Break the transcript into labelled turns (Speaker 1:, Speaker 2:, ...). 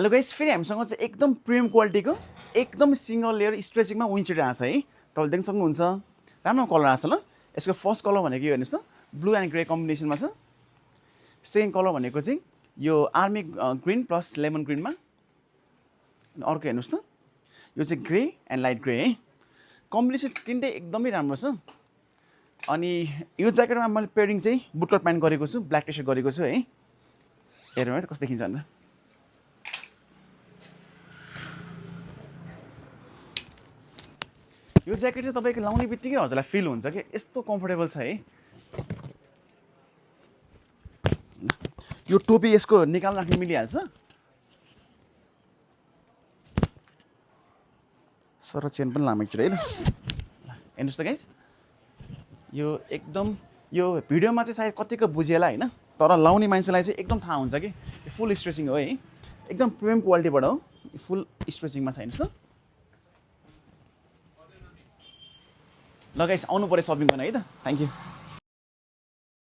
Speaker 1: Hello guys, फेरि हामीसँग चाहिँ एकदम प्रिमियम क्वालिटीको एकदम सिंगल लेयर स्ट्रेचिङमा विन्ड सिटर आछ है। तपाईँले देख्न सक्नुहुन्छ राम्रो कलर आछ ल। यसको फर्स्ट कलर भनेको यो हेर्नुहोस् त, ब्लू एन्ड ग्रे कम्बिनेसनमा छ। सेकेन्ड कलर भनेको चाहिँ यो आर्मी ग्रिन प्लस लेमन ग्रिनमा। अर्को हेर्नुहोस् त, यो चाहिँ ग्रे एन्ड लाइट ग्रे है। कम्बिनेसन तिनटै एकदमै राम्रो छ। अनि यो ज्याकेटमा मैले पेयरिङ चाहिँ बुटकट प्यान्ट गरेको छु, ब्ल्याक टी सर्ट गरेको छु है। हेरौँ है त कस्तो देखिन्छ अन्त। यो ज्याकेट चाहिँ तपाईँको लाउने बित्तिकै हजुरलाई फिल हुन्छ कि यस्तो कम्फर्टेबल छ है। यो टोपी यसको निकाल राख्न मिलिहाल्छ। सर चेन पनि लामो एकचोटि है त। हेर्नुहोस् त गाइस, यो एकदम यो भिडियोमा चाहिँ सायद कतिको बुझिएला होइन, तर लाउने मान्छेलाई चाहिँ एकदम थाहा हुन्छ कि फुल स्ट्रेचिङ हो है। एकदम प्रिमियम क्वालिटीबाट हो, फुल स्ट्रेचिङमा छ। हेर्नुहोस् त। ल गाइस, आउनु पऱ्यो सपिङ गर्न है त। Thank you.